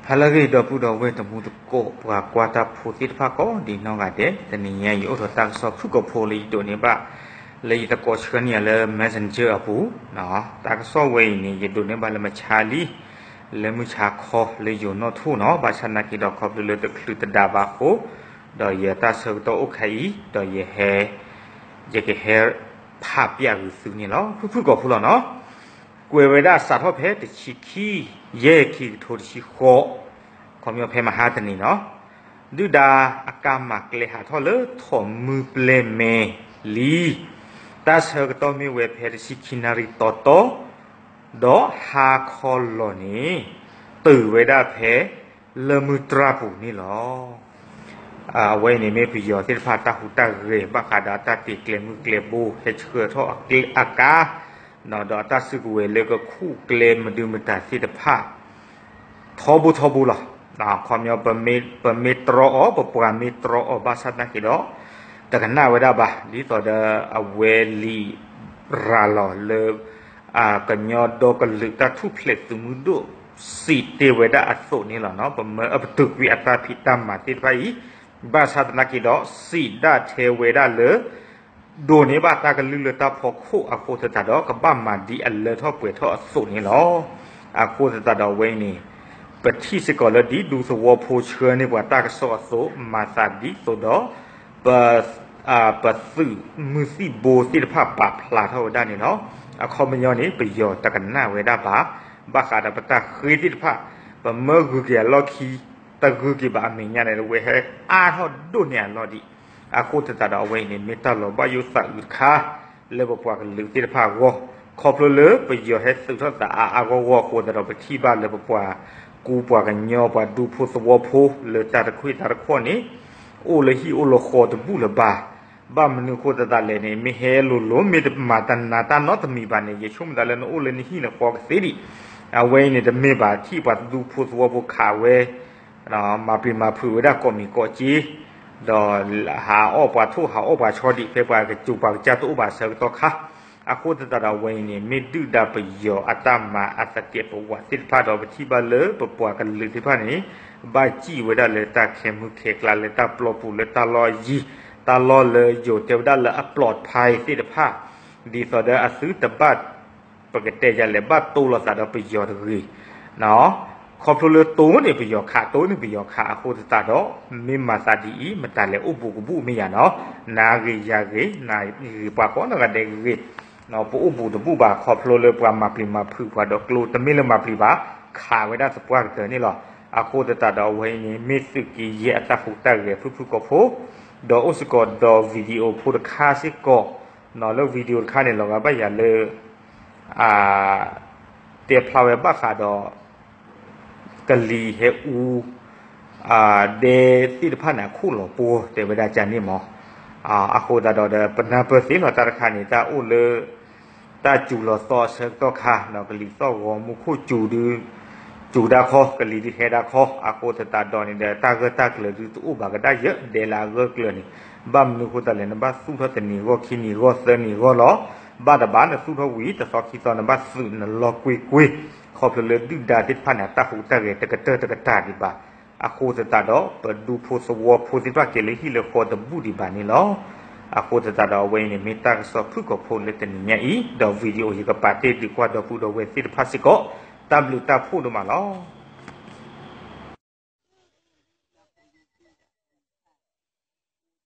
ဟါလၢအဂ့ၤ ဒီပုၢ်ဒီဝဲၢ်တံၤသကိး ပှၤကွၢ်တၢ်ဖိသ့ၣ်တဖၣ်ကိးဒံးနီၢ်ဂၤဒဲး, တနံၤညါအံၤ ယအိၣ်ဒီးတၢ်ကစီၣ်ဖုၣ်ကိာ်ဖိလၢယဒိးန့ၢ်ဘၣ် လၢယသကိးဆှၢန့ၢ်ယၤလၢ Messenger အပူၤ, တၢ်ကစီၣ်ဝဲအံၤန့ၣ် ယဒိးန့ၢ်ဘၣ်လၢမဆါလံ လၢမုၢ်ဆါခီလၢယိၤနီၣ်ထိၣ်နီၤ, ဘၣ်ဆၣ်သနာ်က့ဒီး ခီဖျိလၢတချုးတဒါဘၣ်အဃိ, ဒီးယတၢ်ဆၢကတီၢ်အိၣ်ခဲအံၤ ဒီးယဟဲ ယကဟဲဖးပျၢ်ဂုာ်သုန့ၣ်လီၤ. ဖုၣ်ဖုၣ်ကိာ်ဖိလီၤနီၤ. ကွဲးဝဲဒၣ်စးထီၣ်ဖဲတဆံခံ ယဲၢ်ခံကထိတဆံဃိး, ခီပညီဖဲမဟါတနံၤနီၤ, ဒုၣ်ဒါအကါမၤကျဲဟးထီၣ်လၢထိးမုၢ်ပျဲၢ်မဲာ်လံ. တၢ်ဆၢကတီၢ်မ့ၢ်ဝဲဖဲတဆံခံနၣ်ရံၣ်တီတီ, ဒီးဟါခီလီၤန့ၣ် တုၤဝဲဒၣ်ဖဲလၢမုၢ်တြၢ်ပူၤန့ၣ်လီၤ. အဝဲအံၤန့ၣ်မ့ၢ် ပယီၤသ့ၣ်တဖၣ်တၢ်ဟူးတၢ်ဂဲၤ ဘၣ်ဃးဒီးအတၢ်တ့ကျဲမုၢ်ကျဲဘိ ဟဲဆှၢထီၣ်အကါ, ဒီးအတၢ်စုကဝဲၤလၢကခူၣ်ကျဲမဒုမတၤသ့ၣ်တဖၣ် ထီဘိထီဘိလီၤ. ခီပညီ ပမ့ၢ်တြီအီၤ ပပှၤမ့ၢ်တြီအီၤ ဘၣ်ဆၣ်သနာ်က့ဒီး တကနၣ်ဝဲဒၣ်ဘၣ်, ဒ်သိးဒီးအဝဲလံာ်ရၤလီၤလၢ ကညီဒီကလုာ်တၢ်ထူၣ်ဖျဲးသုးမုၢ်ဒိၣ် စံးတ့ၢ်ဝဲဒၣ်အသိးန့ၣ်လီၤ. ပမၢအပတုာ်ကွံာ်အတၢ်ဖံးတၢ်မၤသ့ၣ်တဖၣ်အံၤ, ဘၣ်ဆၣ်သနာ်က့ဒီး စံးဒၣ်ထဲဝဲဒၣ်လၢ ဒိးန့ၢ်ဘၣ်တၢ်ကလုၢ်လၢတၢ်ဖီခိၣ်အဃိသတးဒီး ကဘၣ်မၤဒ်အလၢထီၣ်ပှဲၤထီၣ်အသိးန့ၣ်လီၤ. အဃိသတးဒီးအဝဲအံၤန့ၣ် ပထံၣ်စ့ၢ်ကီးလၢဒ်ဒူသဝီဖိဆှၢန့ၢ်ပှၤတၢ်ကစီၣ်အသိး မၤသးဒ်သိးဒီး ပ ပသုးမုၢ်သံၣ်ဘိသ့ၣ်တဖၣ်ပာ်ဖျါထီၣ်ဝဲဒၣ်န့ၣ်လီၤ. အခီပညီန့ၣ် ပယီၤတကနၣ်ဝဲဒၣ်ဘၣ်, ဘၣ်ဃးဒီးပတၢ်ဃ့သ့ၣ်တဖၣ် ပမၢဂုၤက့ၤအလီၢ်ခံ တဂုၤက့ၤဘၣ်အမဲာ်ညါန့ၣ် အဝဲဟဲအါထီၣ်ဒိၣ်န့ၢ်အလီၢ်ဒံး. အဃိသတးဒီးအဝဲအံၤန့ၣ် မ့ၢ်တၢ်လီၤဘၣ်ယိၣ်သးအုးတခါ လၢပပှၤကလုာ်သ့ၣ်တဖၣ်အဂီၢ်, ခီဖျိလၢပယီၤဟဲသုးထီၣ်သးအါအါဂီၢ်ဂီၢ်အဃိသတးဒီး ပထံၣ်ဘၣ်လၢပပှၤကူပှၤကညီပှၤဒူဖိသဝီဖိလၢတၢ်တခွံၣ်တၢ်တခီၣ်န့ၣ် အိၣ်လၢဟံၣ်အိၣ်လၢဃီတဘူၣ်လၢၤဘၣ်. ဘၣ်မနုၤအဃိသတးလဲၣ်န့ၣ် မ့ၢ်ဟဲလိၤလိၤ မ့ၢ်တမၤတၢ်နးတၢ်နီတမံၤဘၣ်န့ၣ် ယဆိကမိၣ်သးလၢနအိၣ်လၢနဟံၣ်နဃီကသ့ဒံး. အဝဲအံၤန့ၣ် တမ့ၢ်ဘၣ် ထံၣ်ပှၤဒူဖိသဝီဖိခးဝဲ မၤပျံၤမၤဖုးဝဲဒၣ်ကိးမံၤကိးက့, ဒီးဟးအီၣ်ပှၤထိၣ်ဟးအီၣ်ပှၤဆီဒံး ဖဲပှၤကစူၤပှၤကစၢ်တအိၣ်ဘၣ်ဆၢကတီၢ်ခါ. အဃိသတးဒီးအဝဲအံၤန့ၣ် မ့ၢ်ဒုၣ်ဒါပယီၤအတၢ်မၤအသကဲးပဝးသ့ၣ်တဖၣ်ဒီး ပထံၣ်ဘၣ်လၢပပှၤကလုာ်သ့ၣ်တဖၣ်န့ၣ် ဘၣ်စံၣ်ဝဲဒၣ်လၢတၢ်ခဲမုၢ်ခဲကျါ လၢတၢ်ပျီပူၤ လၢတၢ်လီၢ်ယံၤ တၢ်လီၢ်လၢယိၤတဲဝဲဒၣ်လၢအပျီဖးသ့ၣ်တဖၣ်, ဒ်သိးဒီးအသုတဘၣ် ပကတဲယၤလဲၣ် ဘၣ်တိလိာ်သးဒီးပယီၤတဂ့ၤ. ခီဖျိလၢတိန့ၣ်ပယီၤခး တိန့ၣ်ပယီၤခးအဃိသတးဒီး မ့ၢ်မၤသးဒ်အံၤ မတၤလဲၣ်အိၣ်ဘူးကဘူးမ့ၢ်ယၤနီၤ, နၤဂ့ၤယၤဂ့ၤ နဂ့ၤပှၤကိးနီၢ်ဂၤဒဲးဂ့ၤ, ပအိၣ်ဘူးတဘူးဘၣ် ခီဖျိလၢပှၤမၤပျံၤမၤဖုးပှၤဒီးကျိ တမ့ၢ်လၢမၤပျံၤဘၣ် ခးဝဲဒၣ်သပှၢ်ကတၢၢ်န့ၣ်လီၤ. အဃိသတးဒီးအဝဲအံၤန့ၣ် မ့ၢ်သုးက့ယဲၢ်အတၢ်ဟူးတၢ်ဂဲၤဖုၣ်ဖုၣ်ကိာ်ဖိ, ဒီးအိၣ်စ့ၢ်ကီးဒီး video ဖိတခါစ့ၢ်ကီး, လၢ video တခါန့ၣ် လီၤဂာ်ဘၣ်ယၤလၢ တဲဖျါဝဲဘၣ်ဃးဒီး ကလံၤဟဲအူ ဒဲသ့ၣ်တဖၣ်န့ၣ် အခိၣ်လီၤပှီၢ်တဲဝဲဒၣ်ကန့ၣ်မး. အဃိသတးဒီးဒီး ပနၢ်ပၢၢ်သ့လီၤတၢ်တခါန့ၣ် တၢ်အိၣ်လၢ တၢ်စူၤလီၤသီအဆၢကတီၢ်ခါ ကလံၤသီၣ်ဂီၤမူခိၣ်စူၤဒု စူၤဒၣ်ခီ ကလံၤဒုဟဲဒၣ်ခီ အဃိသတးဒီးန့ၣ်ဒီး တၢ်ဂၢၢ်တၢ်ကျၢၤဒုတအိၣ်ဘၣ်ကဒၣ်ယဲၢ် ဒဲလၢအဂၢၢ်ကျၢၤန့ၣ် ဘၣ်မနုၤအဃိသတးလဲၣ် နဘၣ်သူၣ်ထီၣ်တနံၤဂီၢ်ခံနံၤဂီၢ်သၢနံၤဂီၢ်လီၤ. ဘၣ်တဘၣ်နသူၣ်ထီၣ်ဝံၤ တသီခံသီနဘၣ်သုးနလီၢ်ကွ့ၢ်ကွ့ၢ်, ခီဖျိလၢဒုၣ်ဒါသ့ၣ်တဖၣ်န့ၣ် အတၢ်ဟူးတၢ်ဂဲၤတကတၢၢ်တကတၢၢ်ဒံးဘၣ်. အဃိသတးဒီး ပဒူဖိသဝီဖိသ့ၣ်တဖၣ်က့ၤလၢဟံၣ်လၢဃီတဘူၣ်ဒံးဘၣ်န့ၣ်လီၤ. အဃိသတးဒီးအဝဲအံၤန့ၣ် မ့ၢ်တၢ်ကစီၣ်ဖုၣ်ကိာ်ဖိလၢတနံၤညါအံၤ ဒီး video ယကပာ်တ့ၢ်ဒုးကွၢ်ဒီပုၢ်ဒီဝဲၢ်သ့ၣ်တဖၣ်စ့ၢ်ကီး, တၢ်ဘျုးတၢ်ဖှိၣ်ဒိၣ်မးလီၤ.